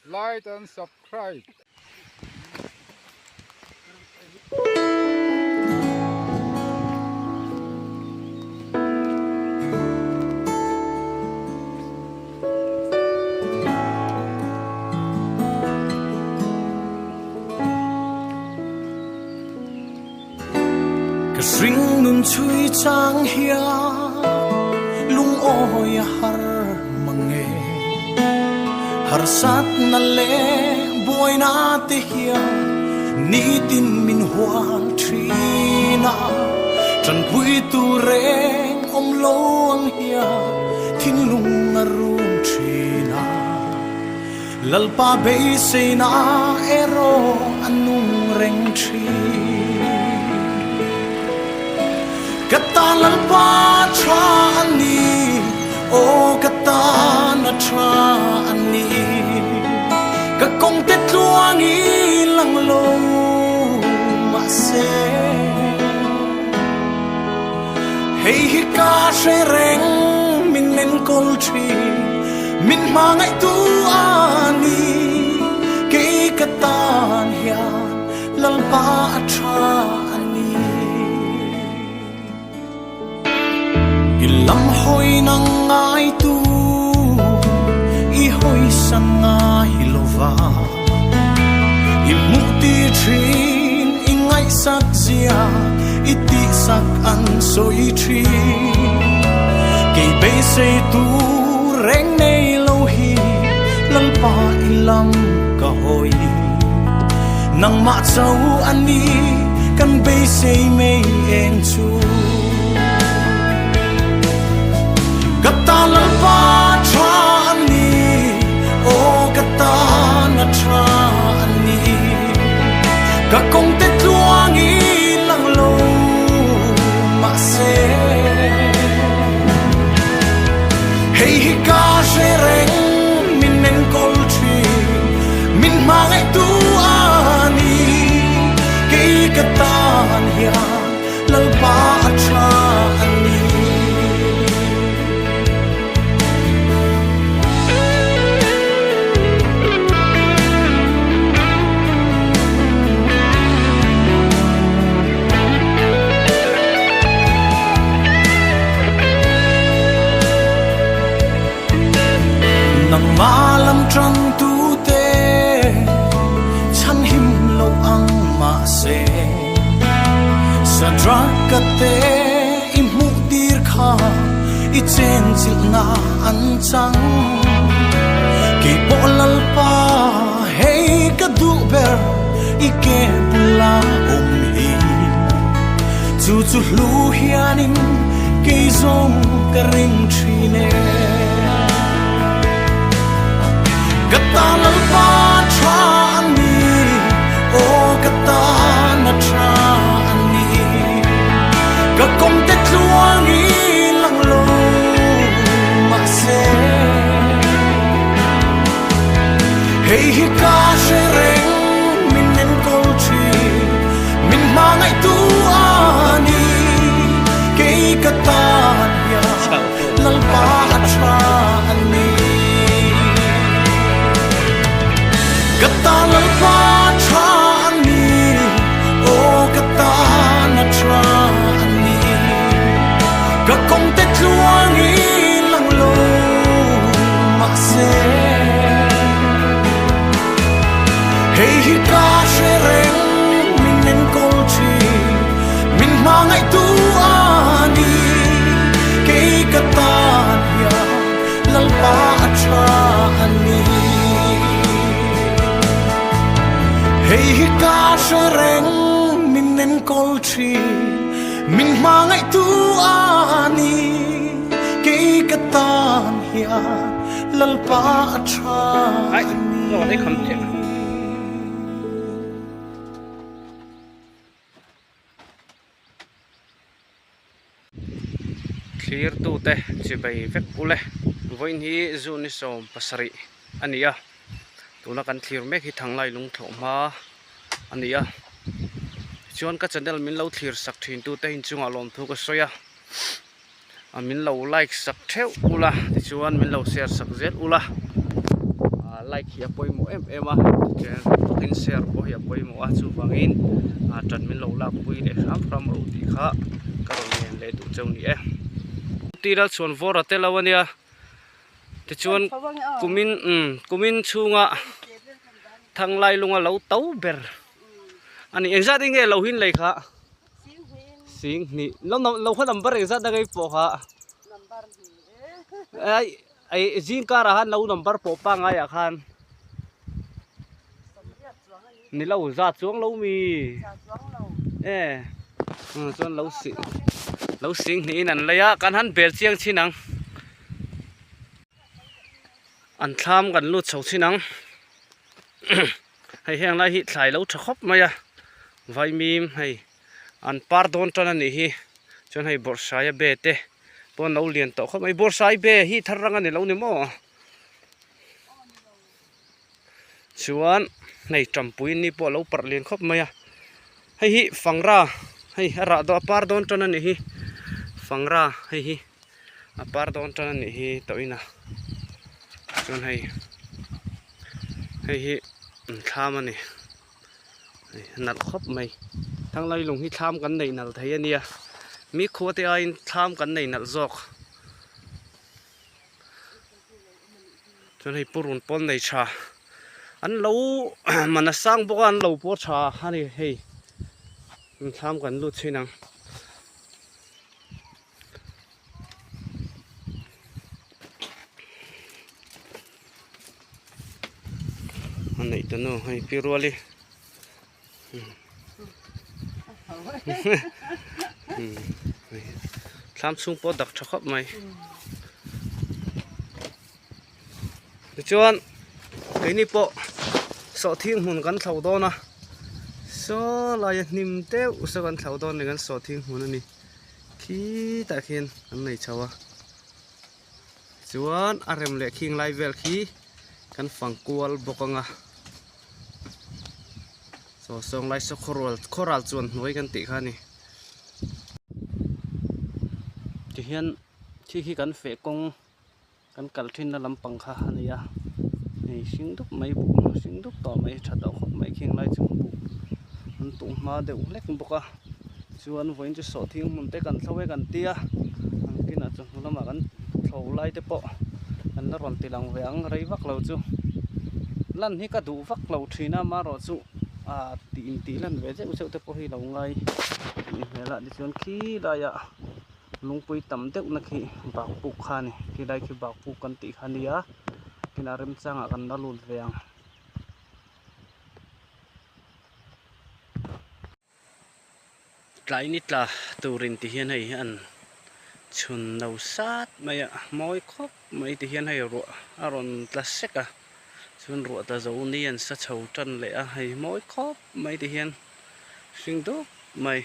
Like and subscribe. Ka hring nun chhui chang hian lungawi a har mang e. Harsatna leh buaina te hian nitin min hual thin a, tanpui tur reng awm lo ang hian thinlung a rum thin a. Lalpa beiseina erawh a nung reng thin. Ka tan Lalpa tha a ni, aw ka tan a tha a ni. Ka kawngte tluang i lang lo mahse, Hei hi ka hre reng min enkawl thin, min hmangaihtu a ni. Kei ka tan hian Lalpa a tha a ni. I lam hawi nang ngaitu i hawi san ngai lova, i hmuh tir thin i ngaihsak zia i tihsak an sawi thin. Kei beisei tur reng nei lo hi Lalpa i lam ka hawi, nangmah cho a ni kan beisei mei eng chu. Ka tan Lalpa tha a ni, aw ka tan a tha a ni. Ka kawng te tluang i lang lo mahse, hei hi ka hre reng min enkawl thin, min hmangaihtu a ni. Kei ka tan hian Lalpa a tha a ni. Nangmah lam ṭangtu te chhanhim lo ang mahse, Sadraka te i hmuh tir kha i chenchilhna an chang. Kei pawh Lalpa hei ka duh ber i ke bula awm hi. Chu chu hlu hianin kei zawng ka ring thin e. Ka tan Lalpa tha a ni, aw ka tan a tha a ni. Ka kawng te tluang i lang lo mahse, hei hi ka hre reng min enkawl thin, min hmangaihtu a ni. Kei ka tan hian Lalpa a tha a ni. Ka tan Lalpa tha a ni, aw ka tan a tha a ni. Ka kawng te tluang i lang lo mahse, hei hi ka hre reng min enkawl thin, min hmangaihtu a ni. Kei ka tan hian Lalpa a tha a ni. Hei hi ka hre reng min enkawl thin, min hmangaihtu a ni. Kei ka tan hian Lalpa a tha a ni. Thlirtute chibei vek ule vawiin hi June 17 a ni a, tuna kan thlir mek hi Thanglai lungthlawh hma a ni a, tichuan ka channel min lo thlir sak thin tute inchungah lawmthu ka sawi a. A min lo like sak theuh ula tichuan min lo share sak zel ula. Like hi a pawimawh em em a, tichuan bawkin share pawh hi a pawimawh a, chuvangin ṭan min lo lakpui leh hram hram rawh u tih kha ka rawn ngen leh duh cheu ni e. Tira chhuan vawr a tel lo a nia, tichuan kumin umm kumin chhunga thanglai lunga lo to ber a ni. Engzat in nge lo hin lei kha? Singhnih. Lo lo kha number engzat na ngei pawh kha? Ai. Ei zing karah khan lo number pawh pangngai ah khan ni lo za chuang lo mi e chuan lo si lo sing hnih in an lei a kan han bel chiang chin ang an thlam kan lut chho chin ang hei heng lai hi thlai lo tha khawp mai a vaimim hei an par dawn tan a nih hi chuan hei bawrhsaia be te. Pawn lo lian tawh khawp mai bawrhsai be hi thar rang a ni lo ni maw chuan hei tampui ni pawh a lo parh lian khawp mai a hei hi fangra hei a rah dawn a par dawn tan a nih hi fangra hei hi a par dawn tan a nih hi tawh in a chuan hei hei hi thlam a ni. Nalh khawp mai thanglai lung hi thlam kan nei nalh thei a nia mi khua te aiin thlam kan nei nalh zawk chuan hei purun pawn nei tha an lo man a sang bawk a an lo pawh tha a ni hei thlam kan lut chhin ang. A neih ta nu hei pi ruali thlam chhung pawh dak tha khawp mai tichuan keini pawh sawhthing hmun kan thlo dawn a saw laia hnim deuh saw kan thlo dawn a ni kan sawhthing hmun a ni. Khitah khian an nei chho a chuan a rem leh khing lai vel khi kan fang kual bawk ang a saw sawng lai saw khawrual khawral chuan hnuai kan tih kha a ni tihian khi khi kan feh kawng kan kal thin na lampang kha a ni a hei hring dup mai buk hring dup tawh mai tha tawh khawp mai khing lai chu buk an tuh hma deuh hlek bawk a chuan vawiin chu sawhthing hmun te kan thlo e kan tia an kinah chawhnu lamah kan thlo lai te pawh kan la rawn ti lang ve ang rei vak lo chu lan hi ka duh vak lo thin a amaherawhchu ah tih intih lan ve zeuh zeuh te pawh hi lo ngai tih hmel a tichuan khi laiah. Lungpui tam deuh na khi bakpuk kha a ni khilai khi bakpuk kan tih kha a nia kinah remchangah kan la lut ve ang. Tlai ni tla turin ti hian hei an chhun no sat mai a mawi khawp mai ti hian hei ruah a rawn tla sek a chuan ruah tla zo ni an sa chho tan leh a hei mawi khawp mai ti hian hring dup mai.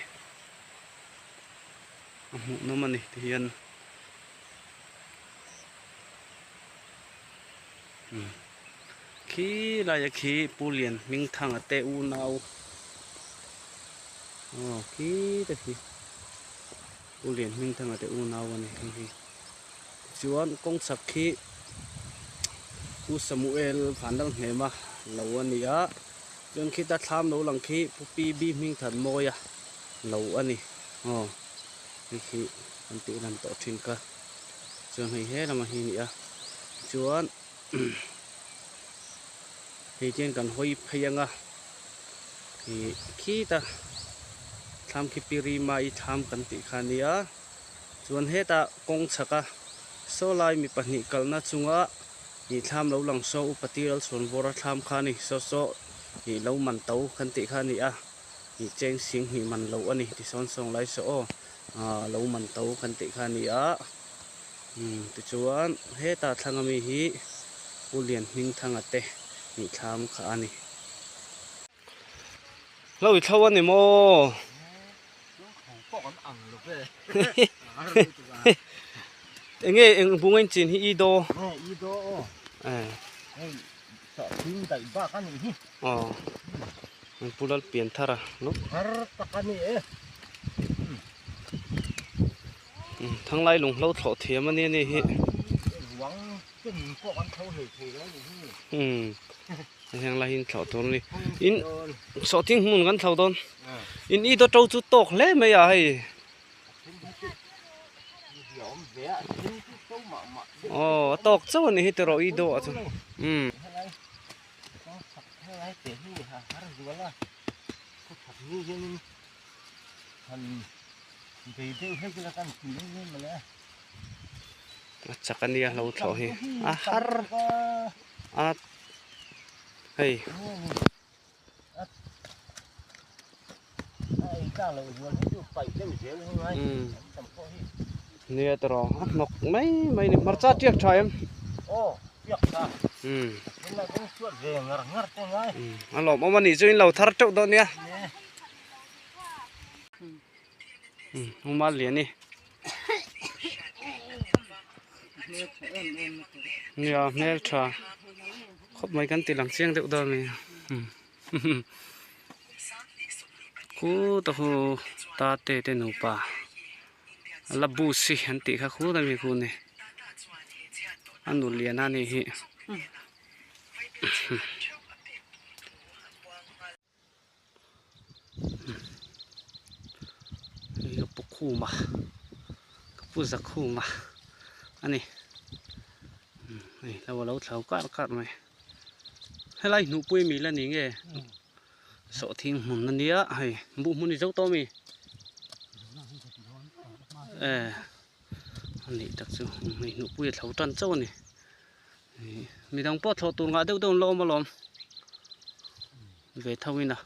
A hmuh nawm a ni ti hian khi laia khi Pu Lian Hmingthanga te unau aw khi te khi Pu Lian Hmingthanga te unau a ni hei hi tichuan kawng chhak khi Pu Samuel Vanlalhnema lo a ni a chuan khita thlam lo lang khi Pu P B Hmingthanmawia. Lo a ni aw hei khi an tih lan tawh thin kha chuan hei he lamah hi a ni a chuan hei hian kan hawi phei ang a ih khita thlam khi pirima i thlam kan tih kha a nia chuan hetah kawng chhak a saw lai mi pahnih kalna chunga ih thlam lo lang saw upa tiril chhuan vawr a thlam kha a ni saw saw ih lo man to kan tih kha a ni a. Ih cheng sing hnih man loh a ni ti sawn sawng lai saw aw ah lo man to kan tih kha a ni a umm tichuan heta thlang ami hi Pu Lianhmingthanga te nih thlam kha a ni. Hlo i thlo a ni maw? Enge eng bunga in chin hi i daw? I daw aw. Hei sawhthing daih bak a nih hi. Aw an pu lal pian thar a no. Thar tak a ni e. Thanglai lung hlo thlawh thiam a nia ni hi. Ruang. Umm heng lai hi in thlauh tur a ni in sawhthing hmun kan thlo dawn in i dawt ro chu tawk hle mai a hei aw a tawk chauh a ni hi tiraw i dawh ah chuan umm. A chak a nia hlo thlawh hi a har a hei nia tawh a hnawk mai mai a ni hmarcha tiak tha em a lawmawm a nih chu in lo thar teuh dawn nia huma lian i. Nia hmeltha khawp mai kan ti lang chiang deuh dawn a ni khutah khu tate te nupa a la bus hi an tih kha khut a mi khu ni a nu lian a nih hi. Hei ka pu khuma ka pu za khuma a ni hei lo a lo thlo kar kar mai helai hnuhpui mi la ni nge sawhthing hmun a nia hei buh hmun i zo tawh ami e a nih tak chu hei hnuhpui a thlo tan chauh a ni. Midang pawh thlawh tur ngah deuh deuh an la awm alawm ve tho in a.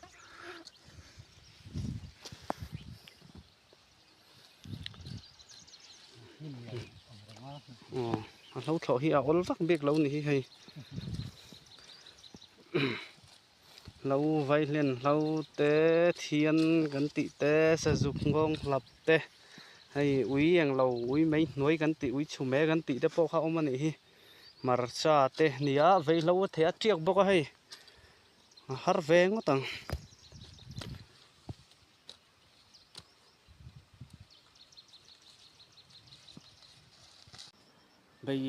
Aw a hlo thlawh hi a awl vak bik lo ni hi hei. Hlo vaihlen hlo te thian kan tih te sazuk nghawng hlap te hei ui englo ui mai hnuai kan tih ui chhume kan tih te pawh kha a awm a nih hi hmarcha te nia vaihlo a thei a tiak bawk a hei a har ve ngawt ang. Bei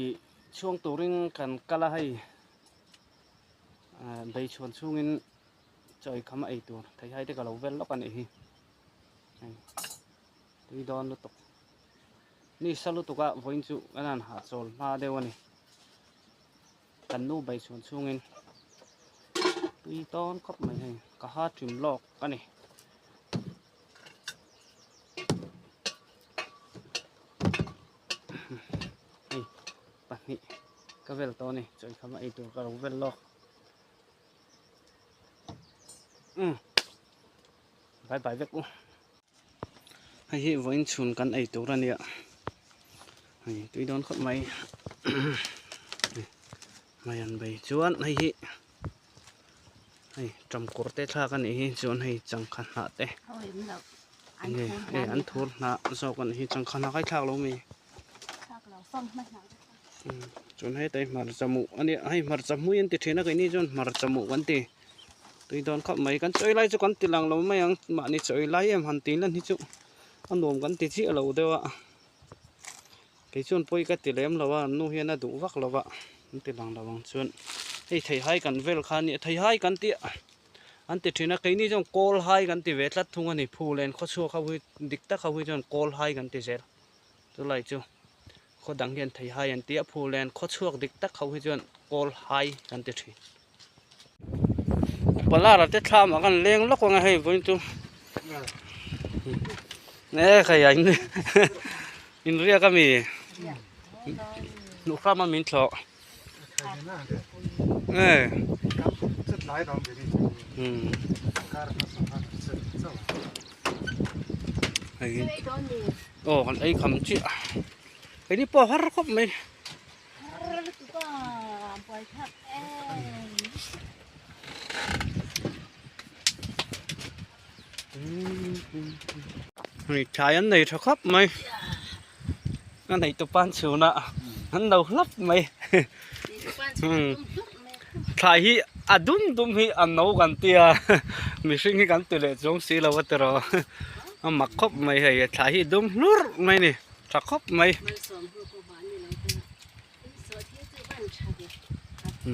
chhuang turin kan kal a hei bei chhuan chhungin chaw ei kham a ei tur theihai te ka lo vel lawk a nih hi hei tui dawn lutuk ni sa lutuk a vawiin chu kan han hahchawl hma deuh a ni kan nu bei chhuan chhungin tui dawn khawp mai hei ka ha ṭim lawk a ni. Hei pahnih ka vel tawh a ni chaw eikham a ei tur ka lo vel lawk umm bye bye vek u hei hi vawiin chhun kan ei tur a nia hei tui dawn khawp mai mai an bei chuan hei hi hei ṭamkawr te thlak a nih hi chuan hei changkha hnah te nge hei an thur hnah zawk a nih hi changkha hnah kha i thlak lo mi chuan heta hi hmarcha muh a nia hei hmarcha hmui an ti thin a keini chuan hmarcha muh kan ti tui dawn khawp mai kan chawi lai chu kan ti lang lo mai ang mahni chawi lai em han tih lan hi chu a nuam kan ti chiah lo deuh a kei chuan pawi ka ti lem lo a an nu hian a duh vak lo va an ti lang lo ang chuan hei theihai kan vel kha a nia theihai kan tih an ti thin a keini chuan kawl hai kan ti ve tlat thung a ni phul en khawchhuak ho hi dik tak ho hi chuan kawl hai kan ti zel chulai chu khaw dang hian theihai an ti a phul en khawchhuak dik tak ho hi chuan kawl hai kan ti thin palara te thlam ah khan leng lawk ang a hei vawiin chu e khai a in inriak ami hnuhhram a min thlawh e hei aw kan ei kham chiah keini pawh a har khawp mai. Hei thlai an nei tha khawp mai a nei tu pan chhunah an lo hlap mai thlai hi a dum dum hi a no kan tia mihring hi kan ti leh chuang si lo a tiraw a mak khawp mai hei thlai hi a dum hlurh mai a ni tha khawp mai. A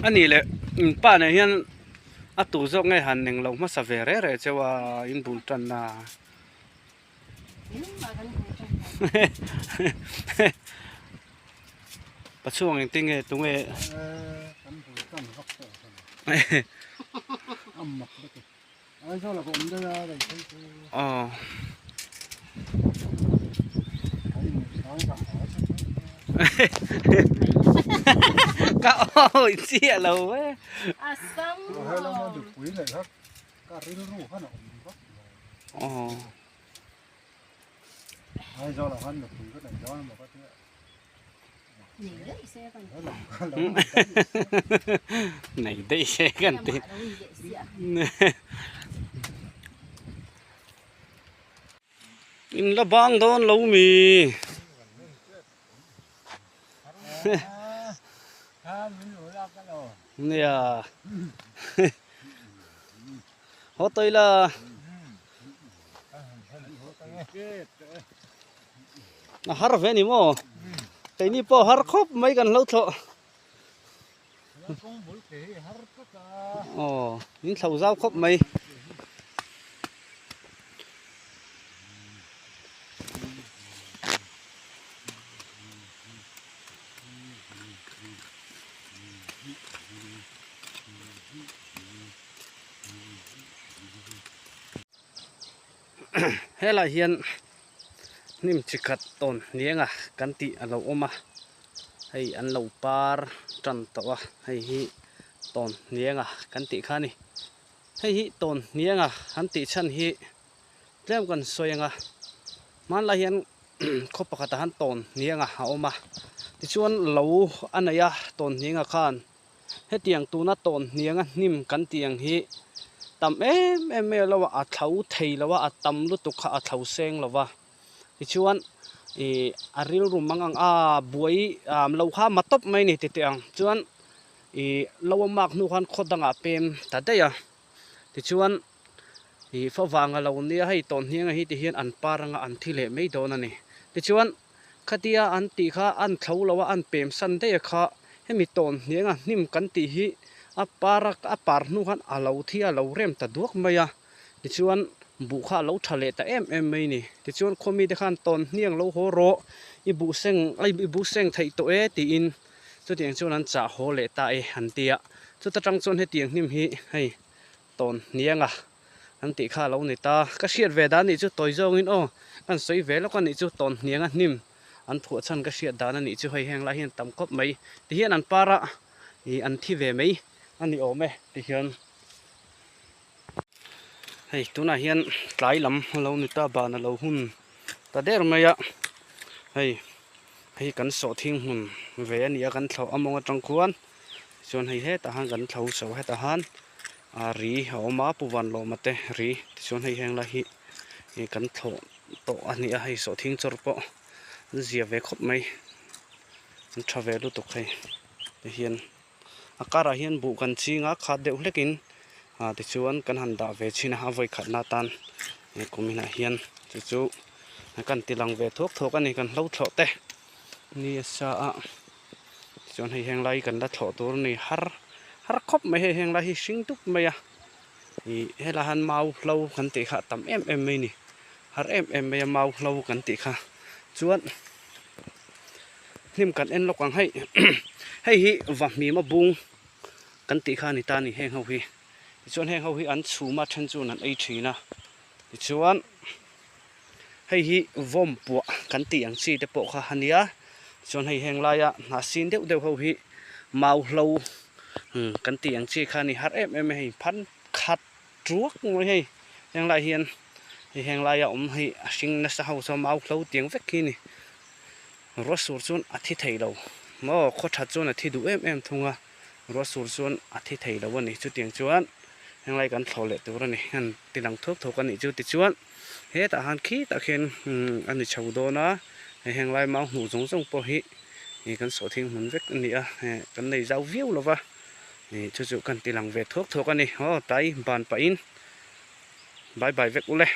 nih leh in pa nen hian a tu zawk nge han eng lo hmasa ve reh reh cheu a in bul tanna. Pachhuang engtin nge tunge aw ka awi chiah lo e. Aw. Nei daih se kan ti. In la bang dawn lo mi. Nia. Haw tawi la. A har ve ni maw? Keini pawh har khawp mai kan hlo thlawh. Aw, min thlo zau khawp mai. Helai hian hnim chi khat tawn hnianga kan tih a lo awm a hei an lo par tan tawh a hei hi tawn hnianga kan tih kha a ni hei hi tawn hnianga an tih chhan hi tlem kan sawi ang a hmanlai hian khaw pakhatah han tawn hnianga a awm a tichuan lo a nei a tawn hnianga khan. Hetiang tuna tawn hnianga hnim kan tih ang hi tam em em mai lo a, a thlo thei lo a, a tam lutuk kha a thlo seng lo va. Tichuan ih a rilru mang ang a buai ah lo kha ma tawp mai a ni ti teh ang. Chuan ih lo a mak hnu khan khaw dangah pem ta daih a. Tichuan ih favang a lo nia hei tawn hnianga hi ti hian an par anga an thi leh mai dawn a ni. Tichuan. Khatia an tih kha an thlo lo a, an pem san daih a kha. Hemi tawn hnianga hnim kan tih hi a par a, a par hnu khan a lo thi a, a lo rem ta duak mai a. Tichuan buh kha a lo tha leh ta em em mai a ni. Tichuan khawmi te khan tawn hniang lo haw rawh, i buh seng, i buh seng theih tawh e tiin chutiang chuan an chah haw leh ta e an ti a. Chuta tang chuan hetiang hnim hi hei tawn hnianga an tih kha a lo ni ta. Ka hriat ve dan nih chu tawi zawngin aw kan sawi ve lawk a nih chu tawn hnianga hnim an phuah chhan ka hriat dan a nih chu hei heng lai hian tam khawp mai ti hian an par a ih an thi ve mai a ni awm e ti hian hei tunah hian tlai lam a lo ni ta ban a lo hun ta der mai a hei hei kan sawhthing hmun ve a ni a kan thlawh a mawng atang khuan chuan hei hetah hian kan thlo chho hetah han a ri a awm a pu vanlawma te ri tichuan hei heng lai hi ih kan thlawh tawh a ni a hei sawhthing chawr pawh an zia ve khawp mai an tha ve lutuk hei ti hian a karah hian buh kan ching a khat deuh hlek in ah tichuan kan han dah ve chhin a a vawi khatna atan he kum inah hian chu chu kan ti lang ve thuak thuak a ni kan hlo thlawh te ni a sa a. Chuan hei heng lai kan la thlawh tur a ni har har khawp mai hei heng lai hi hring dup mai a ih helai hian mau hlo kan tih kha a tam em em mai a ni har em em mai a mau hlo kan tih kha chuan hnim kan en lawk ang hei hei hi vahmim a bung kan tih kha a ni ta a ni heng ho hi tichuan heng ho hi an chhum a then chuan an ei thin a tichuan. Hei hi vawm puah kan tih ang chi te pawh kha a nia chuan hei heng laia hnah sin deuh deuh ho hi mau hlo kan tih ang chi kha a ni har em em a hei phan khat ruak mai hei heng lai hian hei heng laia awm hei a hring nasa ho chuan mau hlo tiang vek hi a ni ruah sur chuan a thi thei lo maw khaw that chuan a thi duh em em thung a ruah sur chuan a thi thei lo a ni chutiang chuan heng lai kan thlawh leh tur a ni an ti lang thuak thuak a nih chu tichuan. Hetah han khitah khian a ni chho dawn a, hei heng lai mau hmuh zawng zawng pawh hi kan sawhthing hmun vek a ni a, kan nei zau viau lo va. Ih chu chu kan ti lang ve thuak thuak a ni. Aw tai ban pahin bye bye vek ule.